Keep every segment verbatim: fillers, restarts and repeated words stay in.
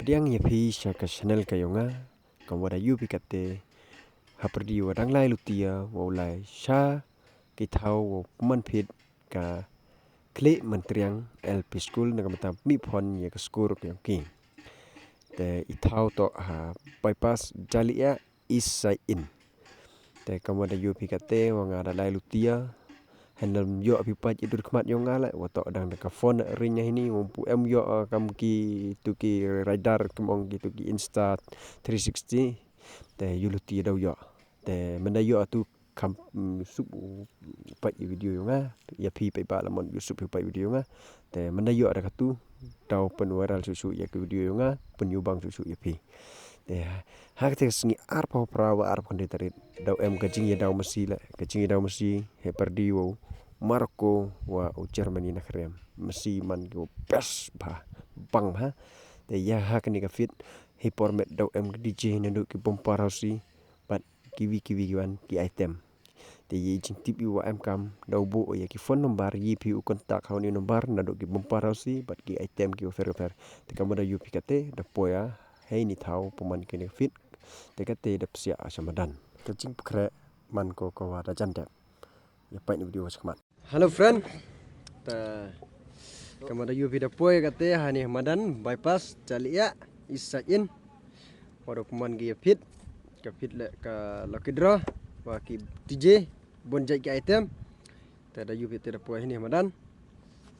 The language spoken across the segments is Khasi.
Pdiang ïa phi sha ka channel ka yong nga. Kam wa da ïoh phi kate, ha pyrdi wa dang lai lutia wa u lai sha ki thaw wa pynman phit ka Khlieh Myntriang L P School na ka mata mi phon ïa ka skur ka yong ki. Te i thaw to ha bypass Jaliah East Side Inn. Te kam wa da ïoh phi kate wa nga da lai lutia. Handle ïoh phi pait i dur khmat yong nga la wa to dang da ka phone ring ïa hini wa pu em ïoh, ah, kam ki tu ki radar kam ong ki tu ki Insta three sixty. Te ïoh lutia daw ïoh. Te mynda ïoh tu kam, mm, suk u pait i video yong nga. Ïa phi pait ba la mon ïoh suk phi pait video yong nga. Te mynda ïoh da ka tu daw pyn viral suk suk ïa ki video yong nga, pyn ïoh bang suk suk ïa phi. Te ha kate ka sngi arphew phra wa arphew khyndai tarik daw em ka jingïadaw masi la, ka jingïadaw masi ha pyrdi wa u Morocco wa u Germany na khrem. Masi man ki wa best bha, bang bha. Te ïa ha kane ka fit hi por met daw em ka D J naduh ki bumper housie bad kiwi kiwi ki wan ki item. Te ïa i jingtip i wa em kam daw buh ïa ki phone number, ïa phi u contact ha u ni number naduh ki bumper housie bad ki item ki wa pher wa pher. Te kam wa da ïoh phi kate da poi ïa hei ni thaw pynman kane ka fit. Te kate da psiah sha madan. Ka jingpynkhreh man ko ka wa da jan dep. Ïa pait ni video sha khmat. Hello friend. Ta kam wa da ïoh phi da poi kate ha ni madan bypass Jaliah East Side Inn. Wa da pynman ki ïa fit. Ka fit le ka lucky draw wa ki D J bun jait ki item. Te da ïoh phi te da poi ha ni madan.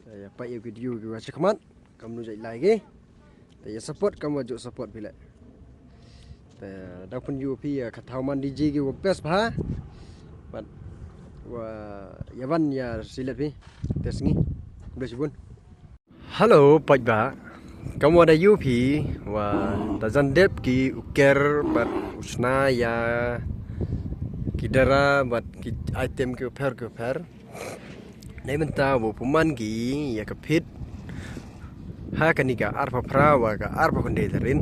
Te ïa pait ïa ki video ki wa sha khmat. Kam nu jait lai ki. Te ïa support kam wa ju support phi le. Te da pyn ïoh phi ïa ka thaw man D J ki wa best bha. Bad wa ïa wan ïa silet phi. Te sngi. Bless bun. Hello pait ba. Kam wa da ïoh phi wa da jan dep ki u ker bad u sna ïa ki dara bad ki item ki u pher ki u pher. Nei mynta wa pynman ki ïa ka phit ha kane ka arphew phra wa ka arphew khyndai tarik.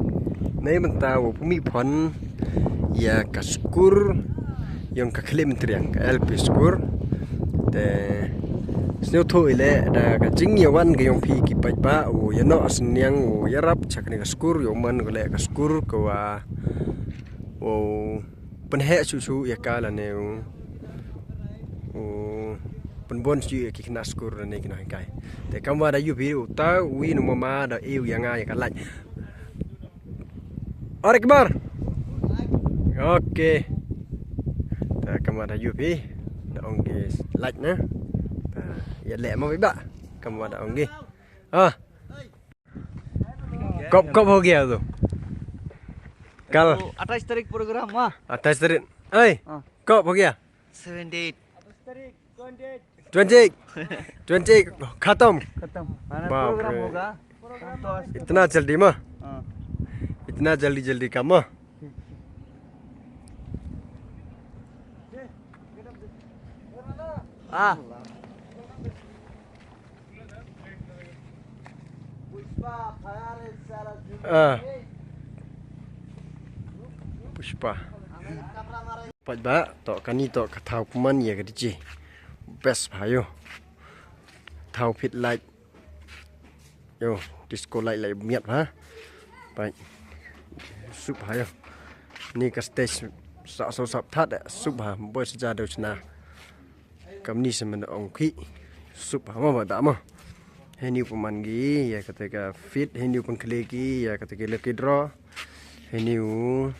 Nei mynta wa pynmih phon ïa ka skur yong ka Khlieh Myntriang, ka L P skur. Te sngewthuh i le da ka jingïawan ka yong phi ki paidbah u ïa noh sniang u ïarap cha kane ka skur, ïa u man ka le ka skur ka wa u pynheh shuh shuh ïa ka lane u, u pynbun shuh ïa ki khynnah skur lane ki nonghikai. Te kam wa da ïoh phi uta u wi u mama da ïoh ïa nga ïa ka light. Ar ek bar. Okay. Te kam wa da ïoh phi da ong ki light na. Te ïa leh mo ba kam wa da ong ki. Ah. कब कब हो गया तो? कल। तो अट्ठाईस तारीख प्रोग्राम हुआ। अट्ठाईस तारीख। ऐ, हाँ। कब हो गया? Seventy eight. Twenty eight. Twenty eight खत्म। खत्म। माने बाप प्रोग्राम रे। होगा। हम तो आज इतना जल्दी में? हाँ। इतना जल्दी जल्दी का में? हाँ। Ah. Pushpa. Paidbah, to kani to ka thaw pynman ïa ka D J. Best bha ïoh. Thaw fit light. Ïoh, disco light light miat bha. Pait. Sup bha ïoh. Ni ka stage sa so sap that, sup bha, boi sa ja deu chna. Kam ni sa men ong ki. Sup bha mo ba da mo. Heni u pynman ki ïa kata ka fit, heni u pynkhlieh ki ïa kata ka lucky draw. Heni u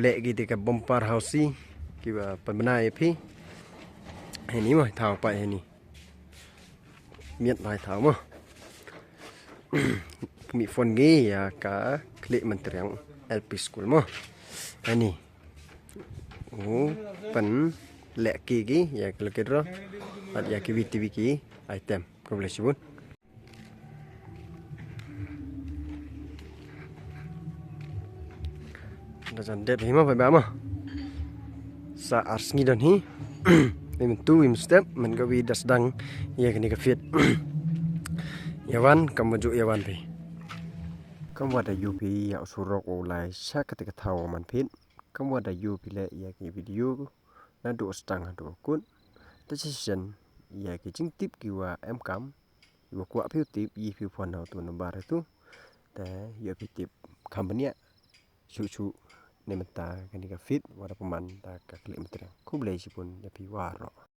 leh ki te ka bumper housie ki ba pynbna ïa phi. Heni mo thaw pait heni. Miat lai thaw mo. Pynmih phon ki ïa ka Khlieh Myntriang L P School mo. Heni. U pynleh ki ki ïa ka lucky draw bad ïa ki V T V ki item. Khublei shibun. Da jan dep hi mo paidbah mo. Sa ar sngi don hi. Mynta mynstep mynta ka wi da sdang ïa kane ka fit. Ïa wan kam ju ïa wan phi. Kam wa da ïoh phi ïa u surok u lai sha kata ka thaw man phit. Kam wa da ïoh phi leh ïa ki video naduh sdang haduh kut. Te shisien ïa ki jingtip ki wa em kam, ki wa kwah phi u tip, ïa phi phon ha utu u number utu. Te ïoh phi tip kham bniah shuh shuh ne mynta kane ka feed wa da pynman da ka Klik Myntriang. Khublei shibun ïa phi waroh.